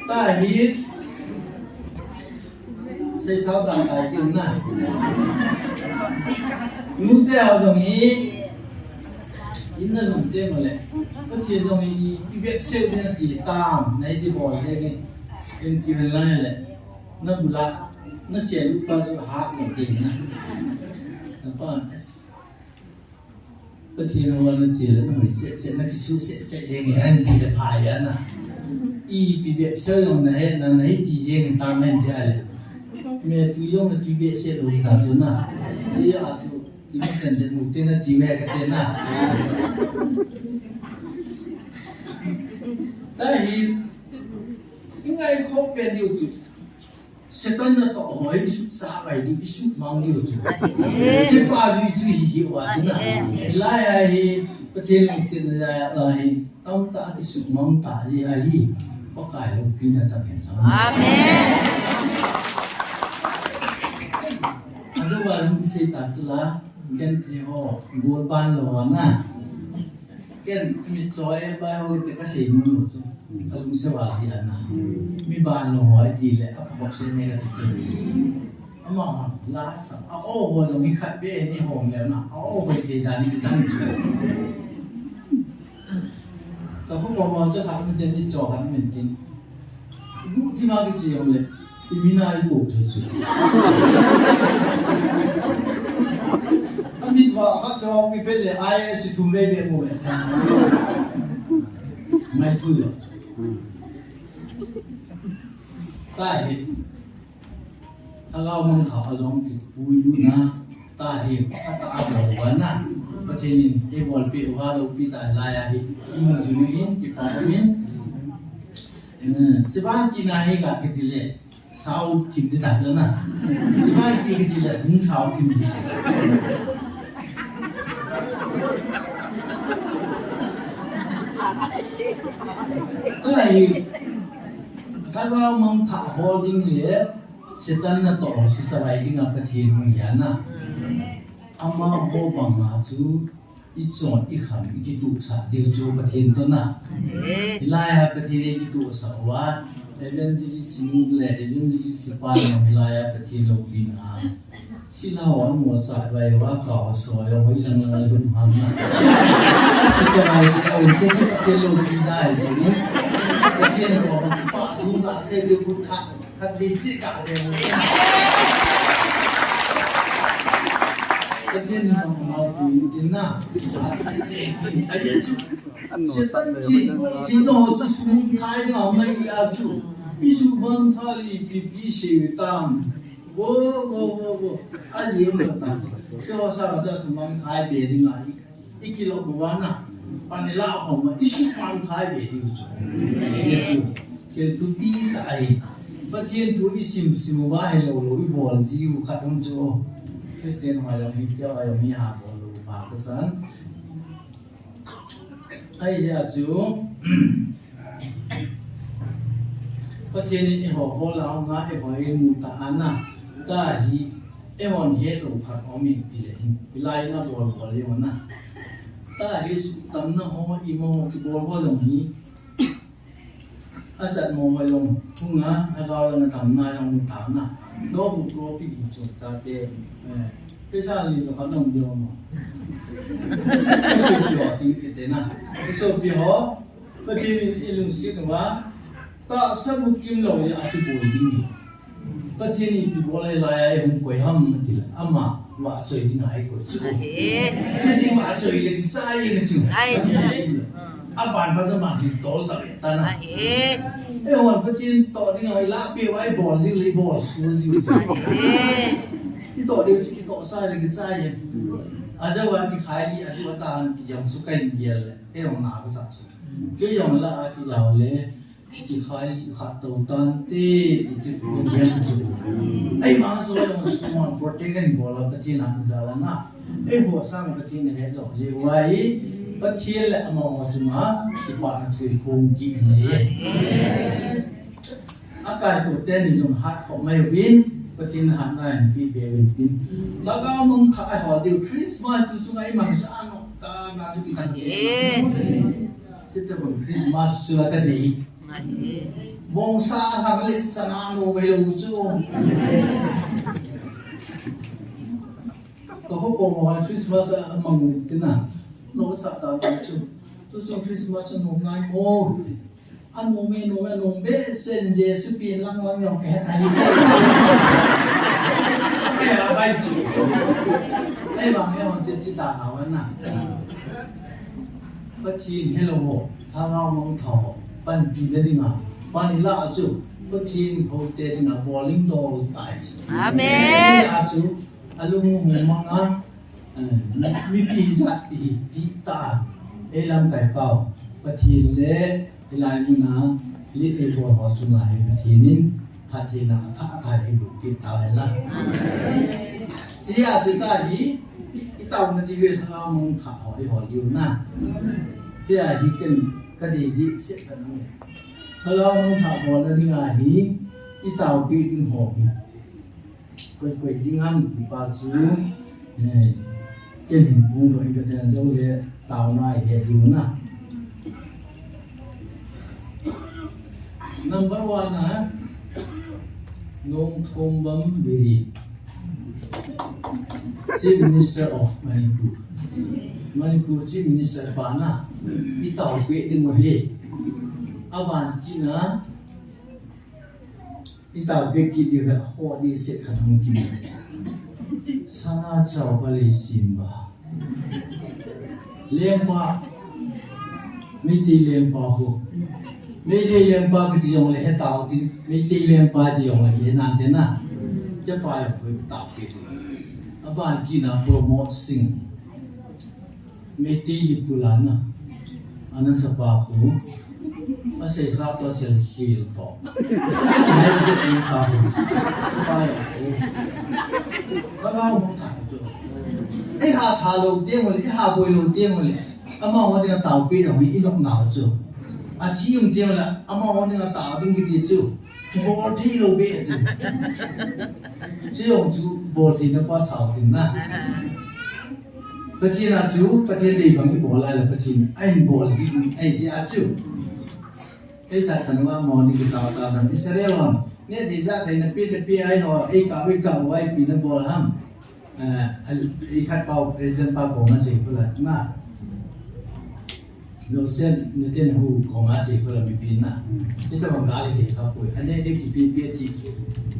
Ta hi. Sei sao dan tai ki na. Nu te hao jong hi. In na lum te mo le. Ko che jong hi, i bep se de ti tam. Na i ti bol de ke. In ti vel la le. Na bula. Na se lu pa chu ha mo de na. Na pa es. Pathen hou a na che le, na hoi chet chet, na kisu chet chet jeng e, ahin ti le pha ya na. Ipi bep sel jong na he, na, na hi ti jeng e, tam ahin ti a le. Me tu jong na tu bep sel lou ta chu na. I a chu, i ma kan jet mu te na ti me ka te na. Ta hi, i ngai kho pen diu chu. Satan natoh ho hi isuhcha pai diu, isuhmang diu chu. Amen. Hiche pa hi chu hi hi uva chu na. Amen. Lai a hi, Pathen lungsetna a hi, tamtah a isuhmang ta hi a hi, Pakai loupina chang hen lang. Amen. Tuva lung kisei ta chu la, ken thi ho, gol ban lo na. Ken mi choi ba ho te ka sei mu lo chu. Ka lung se va hi ana. Mi ban lo ho ai ti le, a pop se ne ka ti chu. Ama ho, la sa, a o ho lo mi khat be ni ho le na, a o ho ke da ni dang chu. Ka khu ko mo chu khat mi te mi cho khat mi tin. Ibu ti ma ki si yong le, i mi na i ko thei chu. A mi va ka cho ki pe le, ai si thum ve ve mo le. Mai thu lo. Ta hi. Thagau mangthah a jong kipui lutna ta hi, a ta a bol uva na. Pathen in eibolpeh uva loupeh ta lai a hi, imu jing u hin, kipa umin. Eh, chibai kit na hi ga kiti le, sao thim ti ta chu na. Chibai kit kiti le, hung sao thim ti. Ka hi, Thagau mangthah hol ding le, Satan natoh suchavai dinga Pathen hung hi a na. Amaho banga chu i chon i kham i kituhsah diu chu Pathen toh na. Hilai a Pathen i kituhsah uva, evangelist nu le evangelist pa na hilai a Pathen loupina. Sila ho an mo cha vai va ka ho so yo hoi lang lang lun ham na. Suchavai ka un che chu Pathen loupina ai chu ni. Pathen ko pa tu na se de ku kha. Khat ding chi ka ding. Ka ding na ma pu ding na. Sa sa chi ding. A ye chu. Satan chi ko chi no chu sum khai na mai a chu. Isu ban tha li pi pi se tam. Wo wo wo wo. A ye ma ta. Chu sa ja chu man khai be ding a. I kilo buvana, panila homa, isu pan thai be diu chu. Ye chu, thil thupi tah ahi. Pathen thu i sim sim uva hilou lou, i bol jiu khat um chu. Christian ho jong hi, tia ho jong hi ha bol lou, pa ka san. Ai ya chu. Pathen in eiho hol a hung a, eiho eimu ta a na. Tua hi, eihon hetlou khat um in ti le hin. Hilai na bol bol jeng u na. Tua hi suhtamna ho, ima ho, kibol ho jong hi. Achat mo ho jong hung a, agao lang a tamna jong mu ta na. Lo bu ko pi bu chu ta te. Eh, pisa li lo ka nong jong mo. Sopi ho ting kiti na. Sopi ho, Pathen in i lungset uva, tahsa bukim lou a kibol ding. Pathen in ipi bol lai a i hung koi ham ati le, ama vahchoi ding a i koi chu. Ahi. Pathen in vahchoi le kisai le chu. Ahi. Pathen in. Aban ba ma hi tol ta le ta na. Ahi. Eihon Pathen toh ding a i lah peh uva i bol ding le i bol sul ding. Ahi. I toh ding chu kitoh sa le kisai le. Ajo va kikhai li atu atan ti jong chu ka in gel le. Kei jong na ka sa chu. Kei jong la a ti jao le, kikhai khat to tan te, ti chu kong hian chu. Ei ma so jong so ma protect in bol a Pathen a ja la na. Ei ho sang Pathen he jo je wai. Pathen le ama ho chunga, kipana thu i phong kit in le. A kaito teni jong hat khop mai uvin, Pathen hatna in pi be uvin tin. Lhagao mangthah a hol diu Christmas tu chunga i mang cha no ta na tu ki ta. Ahi. Sita bang Christmas chu la ka dei. Ahi. Bongsa hak le chana no mai lou chu. Ka ho ko mo Christmas a mang tin na. No sa ta chu. Tu chu Christmas no ngai mo. Anom e, nom e, nom behseh in Jesu pen lang lang jong kahe tai. Abai, abai chu. Ei vang e hon chu chu ta na wan na. Pathen helou ho, Lhagao mangthah ho, panpi na dinga, pan i lah chu, Pathen houte dinga, bol ding dol tai. Amen. A chu, alung hung mang a, Eh, mipi jat hi ti ta, ei lamkai pau, Pathen le, hilai muna, le ei bol ho chunga hi Pathen in, Pathen a tha tha ei bu ti ta le la. Sia si ta hi, i tau na di ve tha mong tha ho ei ho liu na. Sia hi ken ka di di se ka na. Tha mong tha ho na di nga hi, i tau pi ding ho hi. Koi koi ding ham ti pa chu, eh, ken hin pung koi ka ten jo le tao nai he ding na. Number one a, Nongthombam Biren, Chief Minister of Manipur. Manipur Chief Minister pa na, i tao pe ding mo he. Aban kina, i tao pe ki di ve ho di se khan hung kina. Sana Chao Ba Lei Sim Ba. Lengpa, Meitei lengpa ho. Meitei lengpa kiti jong le he tao tin, Meitei lengpa ti jong le he nan te na. Chepa jong ko tao kiti. Aban kina Pramod Singh. Meitei li pulana. Ana sapa ko. Asei kha to sel khil to. Lengpa ho. Pa jong ko. Ka ga mo ta to. Ei ha tha lou teng le, ei ha boi lou teng le, amaho dinga taopi lou hi i nop nau chu. A chi um teng le, amaho dinga tao ding kiti chu. Bol thei lou be chu. Chu jong chu bol theina pa sao ding na. Pathen a chu, Pathen dei bang i bol lai le Pathen a in bol ding, ei ti a chu. Ei ta tan wa mo ni ki tao tao dan Israel hon. Ne thei ja thei na pi te pi ai ho, ei ka wi ka wai pi na bol ham. Eh, al-, i khat pau president pa ko ma sei pula na. Lo sen ni ten hu ko ma sei pula mi pi na. Ita bang gal ke ka pui. Ane de ki pi pi ti.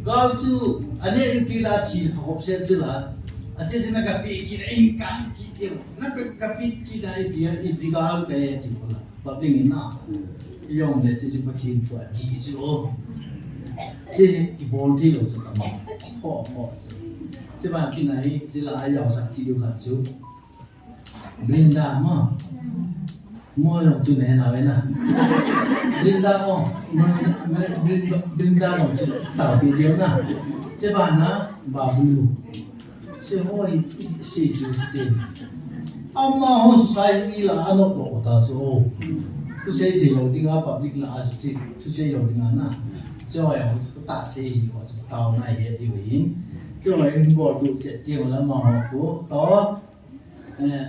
Gal tu, ane de pi la ti hop se tu la. Ate se na ka pi ki na in ka ki ti. Na ka pi ki da i pi, i pi gal ke ti pula. Public in na. Yong le chu Pathen thu a ti chu. Chu kibol thei lou chu kama. Ho, ho. Chu ban kin a hi, chu la a yau sak ti diu khat chu. Brinda mo. Mo jong chu ne na ve na. Brinda mo. Mo, mo, Brinda, Brinda jong chu taopi diu na. Chu ban na, Babu. Sei hoi, sei chu te. Amaho society la ano lo ta chu. Chu sei thei lou dinga public la a chu, chu sei lou dinga na. Chu hoi a chu ta sei ni ko chu tao nai he ti win. Chu hoi in bol tu che ti la amaho ko to. Eh,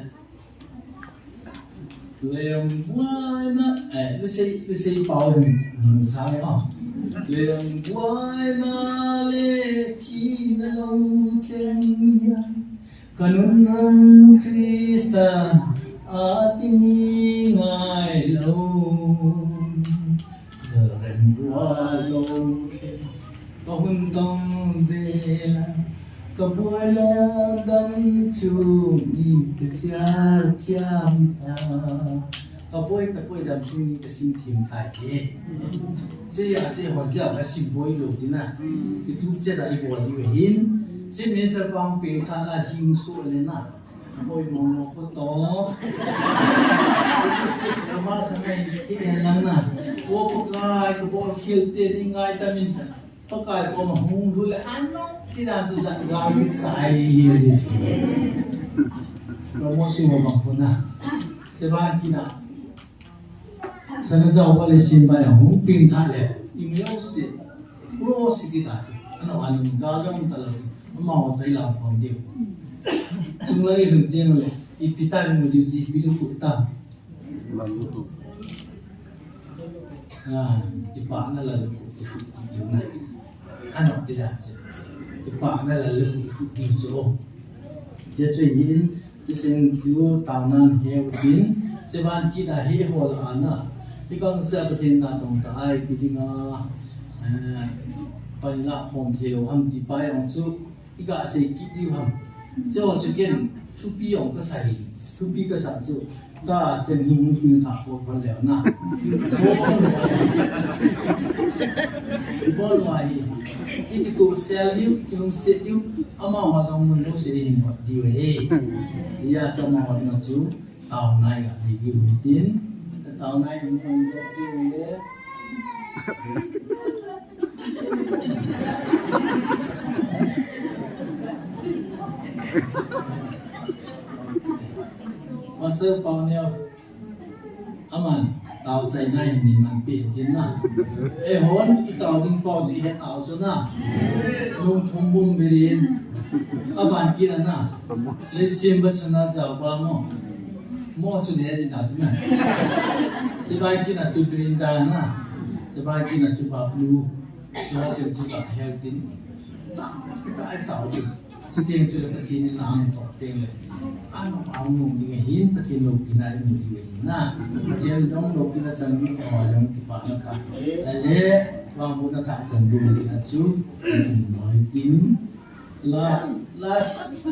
Leiram buaina, eh, Lusei, Lusei pau hin, hmm, sa le, oh. Leiram buaina le thina lou theng ya. Ka nunna Christa a ti ni ngai lou. Leiram bua lou theng. Ka hun tong jela, ka boi le dam chung ni ka sia thiam ta. Ka boi, ka boi dam chung ni ka sim thiam ta e. Che a che hon kia ka sim boi lou di na. Ki tu che da i boi di hin. Che me sa pang pe ta la hing so le na. Boi mong mong ko to. Kama ka ngai ki en lang na. O Pakai, ka bol khel te ni ngai ta min ta. Pakai ko ma hung lu le ano ki na tu da ga ki sai ni. Promotion mo bang ko na. Seban ki na. Sana Chao Ba Lei Sim Ba ya hung ping tha le, i meo si, pro si ki ta chi. Ano ani ga jong ta lo, ama wa tai lam khom diu. Chung lai lum tiang le, i pi ta mu diu chi, i pi lu ku ta. Ah, i pa na la lu ku, i fu ki diu na. Ano ki da chi. I pa na la lu ku, i fu ki diu cho. Je chu in, Hiche seng chu taona hi u tin, hiche ban kit a hi hol a na. Hibang sa Pathen na tong ta ai pi ding a, eh, panla khom thei lou ham ti pa jong chu, i ga sei kit diu ham. Chu chu ken, thupi jong ka sa hi, thupi ka sa chu, ta chen hi hung pi tha ko pha leu na. Bol wai. Bol wai. I ti ko sel diu, i ti lung set diu. Ama ma dong mun lo se hin hot diu he. Ya cha ma hot na chu, tao nai ga di diu tin. Tao nai mun lo diu le. Pastor Pauneo. Aman. Tao sai na hin min man pe hin na. E hon i tao ding pau di he tao chu na. Nung thum bum birin. A ban ki na na. Le sim ba sana jao ba mo. Mo chu ne din da na. Ti ba ki na chu birin da na. Ti ba ki na chu ba blue. Chu ha sim chu ta he din. Ta ta ai tao din. Chuteng chule Pathen in ahung toh teng le, ano ahung nung ding ahin, Pathen loupina imu ding ahi na. Pathen jong loupina chan ding ahi jong kipana tah. Ahile, vangbohna thah chan ding ahi na chu, Pathen noi tin. La, last.